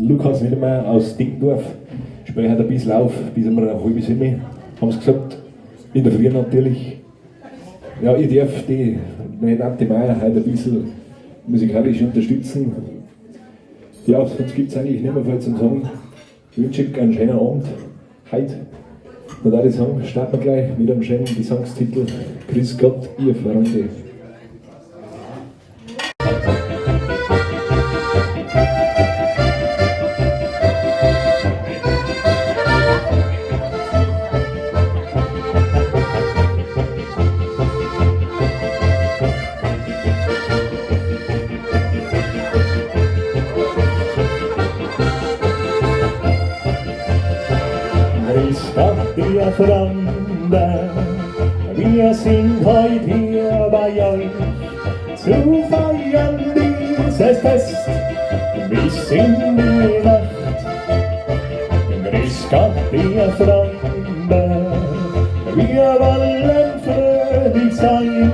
den Lukas Niedermeyer aus Denkendorf. Spreche heute ein bisschen auf, bis um 6:30, haben sie gesagt. In der Früh natürlich. Ja, ich darf die meine Tante Meier heute ein bisschen musikalisch unterstützen. Ja, sonst gibt es eigentlich nicht mehr viel zum Sagen. Ich wünsche euch einen schönen Abend heute. Und alle sagen, starten wir gleich mit einem schönen Gesangstitel. Grüß Gott, ihr Freunde. Grüß Gott, ihr Freunde, wir sind heut hier bei euch zu feiern dieses Fest bis in die Nacht. Grüß Gott, ihr Freunde, wir wollen fröhlich sein,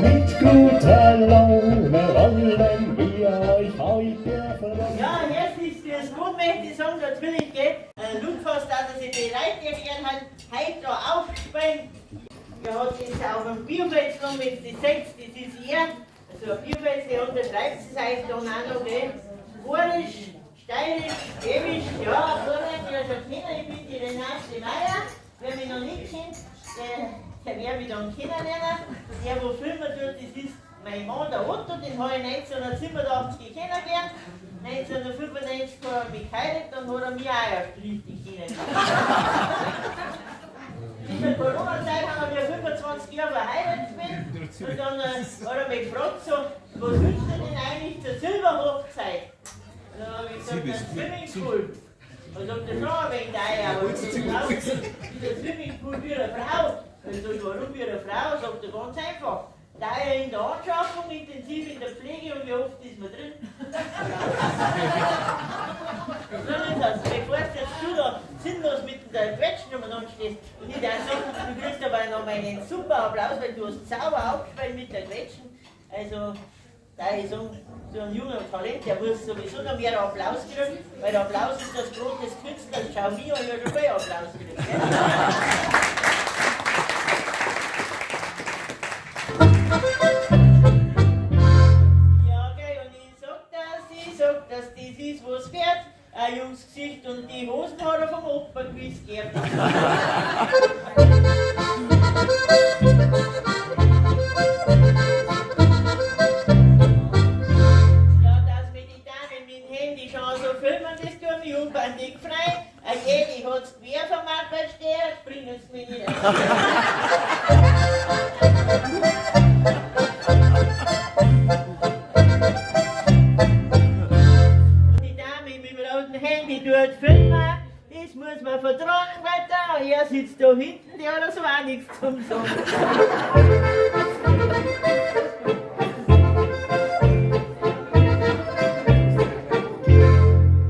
mit guter Laune wollen wir euch heute erfreuen. Ja, herzlich grüß Gott, möchte ich sagen, natürlich, gell, Lukas, dass er sich bereit erklärt hat, heute da aufgespielt. Er hat das auf dem Bierfeld genommen, wenn du das seht, das ist er. Also ein Bierfeld, der unterschreibt es euch dann auch noch, gell. Borisch, Steirisch, Schwäbisch, ja, vorher, ja schon kennen, ich bin die Renate Meier. Wer mich noch nicht kennt, der wird mich dann kennenlernen. Der, wo filmen tut, das ist mein Mann, der Otto, den habe ich 1987 kennengelernt. 1995 hat er mich geheiratet, dann hat er mich auch erst richtig kennengelernt. In der Corona-Zeit haben wir 25 Jahre verheiratet gewesen. Und dann hat er mich gefragt, so, was wünschst du denn eigentlich zur Silberhochzeit? Und dann habe ich gesagt, ein Swimmingpool. Und sagt er, schon ein wenig teuer, aber das ist der Swimmingpool wie eine Frau. Und ich sag, warum wie eine Frau? Sagt er, ganz einfach. Teuer in der Anschaffung, intensiv in der Pflege und wie oft ist man drin? So ist das. Bevor jetzt du da sinnlos mit der Quetschen umeinander stehst. Und ich dann sag, du kriegst aber noch meinen super Applaus, weil du hast sauber aufgespielt mit der Quetschen. Also, da ich so, so ein junger Talent, der muss sowieso noch mehr Applaus kriegen, weil der Applaus ist das Brot des Künstlers. Schau mir, ich habe schon viel Applaus gekriegt. Gell? Ja, gell, und ich sag, dass das ist, was wert. Ein junges Gesicht und die Hosen hat er vom Opa gewiss geerbt. Ja, dass mir die Damen mit dem Handy schon so filmen, das tut mich unbändig frei. Ein Jedi hat's quer vom Arbeitssteher, bringen sie mich nicht. Die Dame mit dem roten Handy tut filmen, das muss man vertragen, weil da, er sitzt da hinten, der hat also auch nichts zum Sagen.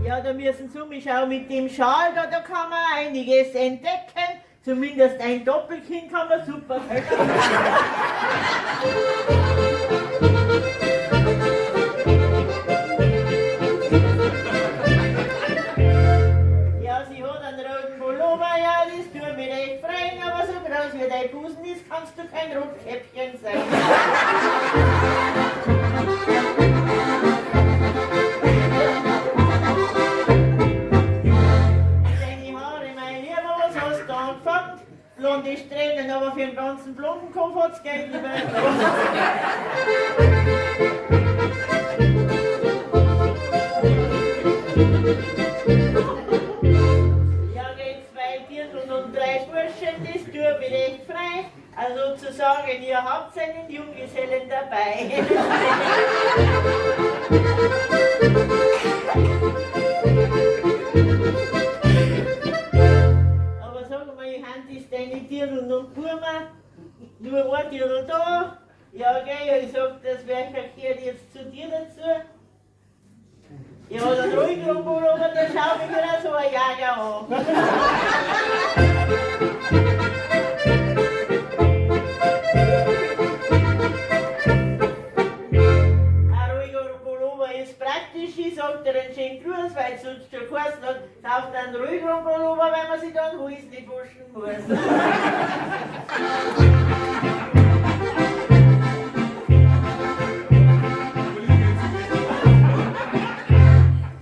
Ja, da müssen Sie umschauen mit dem Schal, da kann man einiges entdecken. Zumindest ein Doppelkinn kann man super verstecken. Ja, sie hat einen roten Pullover, ja, das tut mir echt freuen, aber so groß wie dein Busen ist, kannst du kein Rotkäppchen sein. Deine Haare, mein Lieber, was hast du angefangen? Blonde Strähnen, aber für den ganzen Blumenkopf hat's Geld nicht mehr. Ja, geht 2 Dirndl und 3 Burschen, das tut mich echt frei. Also zu sagen, ihr habt einen Junggesellen dabei. Aber sag mal, Hand ist deine Dirndl und Burma, nur ein Dirndl da. Ja, gell, ich sag, das welcher gehört jetzt zu dir dazu? Ja, dann ruhig rum, aber dann schau ich mir auch so ein Jager an. Ein ruhiger Pullover ist praktisch, ich sag dir einen schönen Gruß, weil es sonst schon geheißen hat, kauft einen Rührung-Pullover, weil man sich dann Hals nicht waschen muss.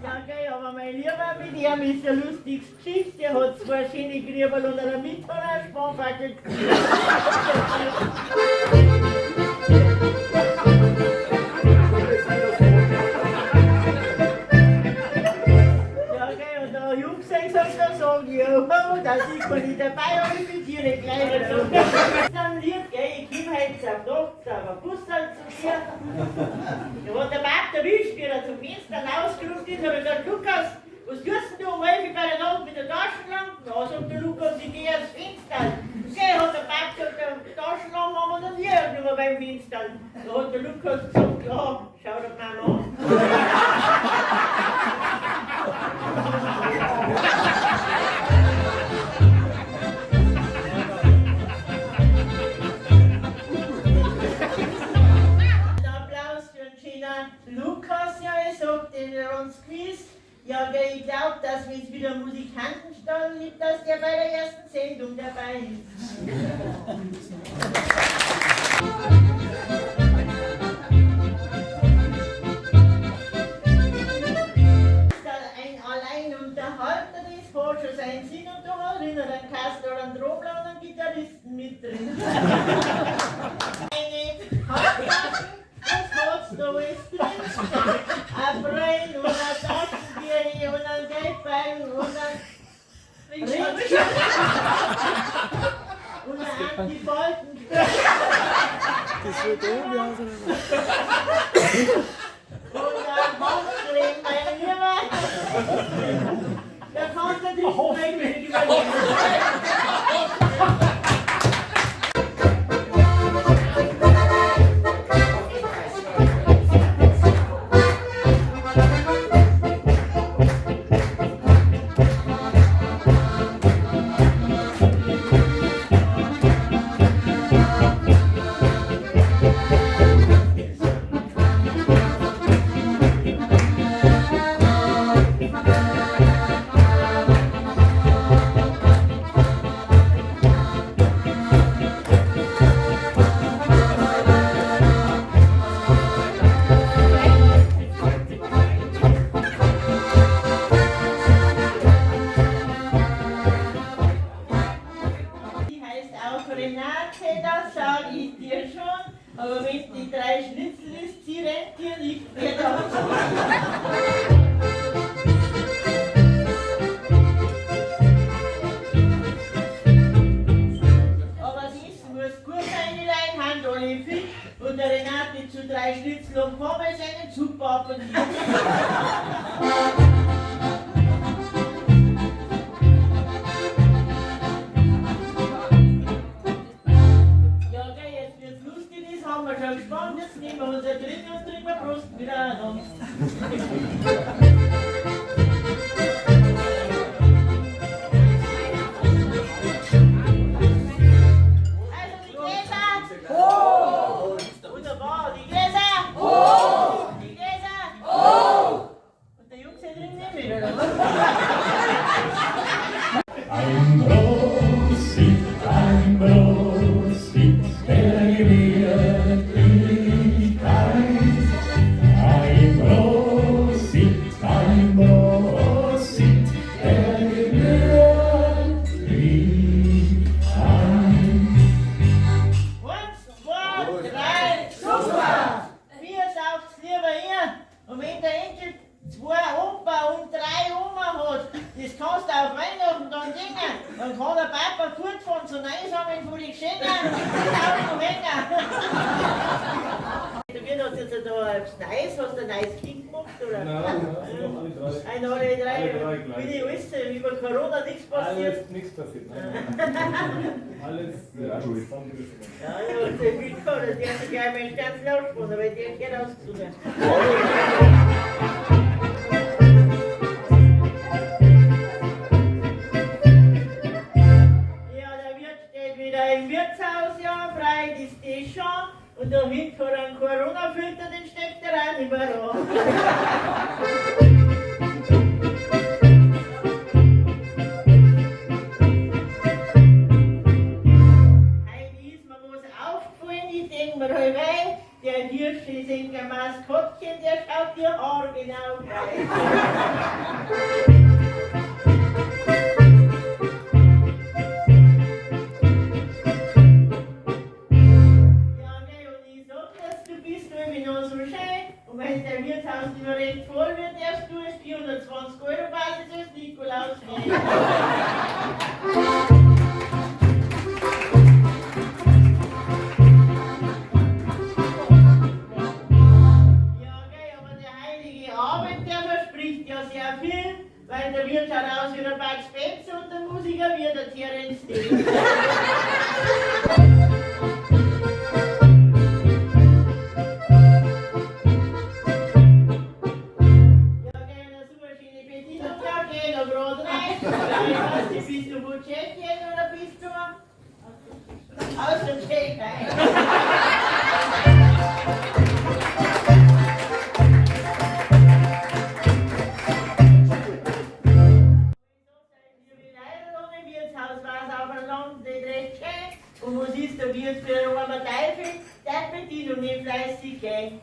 Ja, gell, aber mein Lieber, mit ihm ist eine lustige Geschichte. Er hat zwei schöne Grieberl und eine Mitte und eine Spanferkel. Ja, gell, und der Junggesell sagt dann, sag ich, ja, dass ich kann nicht dabei, aber ich bin dir nicht gleich so. Dann lieb, gell, ich komm heute auf Nacht auf ein Busserl zu dir. Da hat der Bab erwischt, wie er zum Fenster rausgerufen ist, hab ich gesagt, Lukas, was tust denn du um 11 Uhr bei der Nacht mit der Taschenlampe? Na, sagt der Lukas, ich geh ans Fenster. Gell, hat der Bab gesagt, die Taschenlampe haben wir noch nie genommen beim Fenster. Da hat der Lukas gesagt, ja, schau doch mal an. Ein Applaus für den schönen Lukas, ja, ich sag den uns Quiz. Ja, gell, ich glaub, dass wenn es wieder Musikantenstadl gibt, dass der bei der ersten Sendung dabei ist. Ein Alleinunterhalter, das hat schon seinen Sinn und da hat er einen Kasten oder einen Trommler und einen Gitarristen mit drin. Eine Handtasche, was hat's da alles drin? Ein Brenn und ein Taschenbier und ein Geldbeil und ein Ring und ein Antifalten. Das wird oben, ja. Und ein Handcreme, mein Lieber. Da kannst du dich nicht überlegen. Die heißt auch Renate, das sag ich dir schon. Aber wenn die 3 Schnitzel isst, sie rennt dir nicht mehr davon. Aber das Essen muss gut sein, die Leute haben alle fit. Und der Renate zu 3 Schnitzel und Pommes einen super Appetit. Ja, gell, jetzt wird's lustig, das haben wir schon gespannt. Jetzt nehmen wir unser Trinken und trinken wir Prost miteinander. Also die Gläser! Hoch! Wunderbar, die Gläser! Hoch! Die Gläser! Hoch! Und der Jungs trinkt nicht mit, oder was? Ein Prosit der Gemütlichkeit. Ein Prosit der Gemütlichkeit. 1, 2, 3, super! Mir sauft's lieber ihr. Und wenn der Enkel 2 Opa und 3 Oma hat, das kannst du auf Weihnachten dann denken. Dann kann der Papa fortfahren zu Einsammeln von den Geschenken und auch noch hängen. Du wirst hast jetzt da etwas Neues, hast du ein neues Kind gemacht, oder? Nein, nein, sind noch alle 3. Ein, alle 3. Alle 3 gleich. Wie die alles, über Corona nichts passiert. Alles, nichts passiert, nein. Alles, ja, zusammengerissen. Ja, ja, der Glück gehabt, dass der sich gleich meinen Stanzel aufgesponnen, weil der gehört ausgezogen. Ja, der Wirt steht wieder im Wirtshaus, ja, frei ist das schon. Und da hinten hat er einen Corona-Filter, den steckt er auch nicht mehr an. Heute ist mir was aufgefallen, ich denk mir halt wei, der Hirsch ist ein Maskottchen, der schaut dir haargenau rein. Ja, gell, und ich sag das, du bist nämlich noch so schön. Und wenn der Wirtshaus nicht mehr recht voll wird, darfst du es 420 Euro Basis als Nikolaus nehmen. Ja, gell, aber der heilige Abend, der verspricht ja sehr viel, weil der Wirt schaut aus wie der Bud Spencer und der Musiker wie der Terence Hill. Ja, gell, na so eine schöne Bedienung, da geh da grad rein. Ich weiß nicht, bist du von Tschechien oder bist du aus der Tschechei? Im Wirtshaus war's auf dem Land nicht recht schön. Und was ist der Wirt für ein armer Teufel? Der Bedienung nicht fleißig gehen.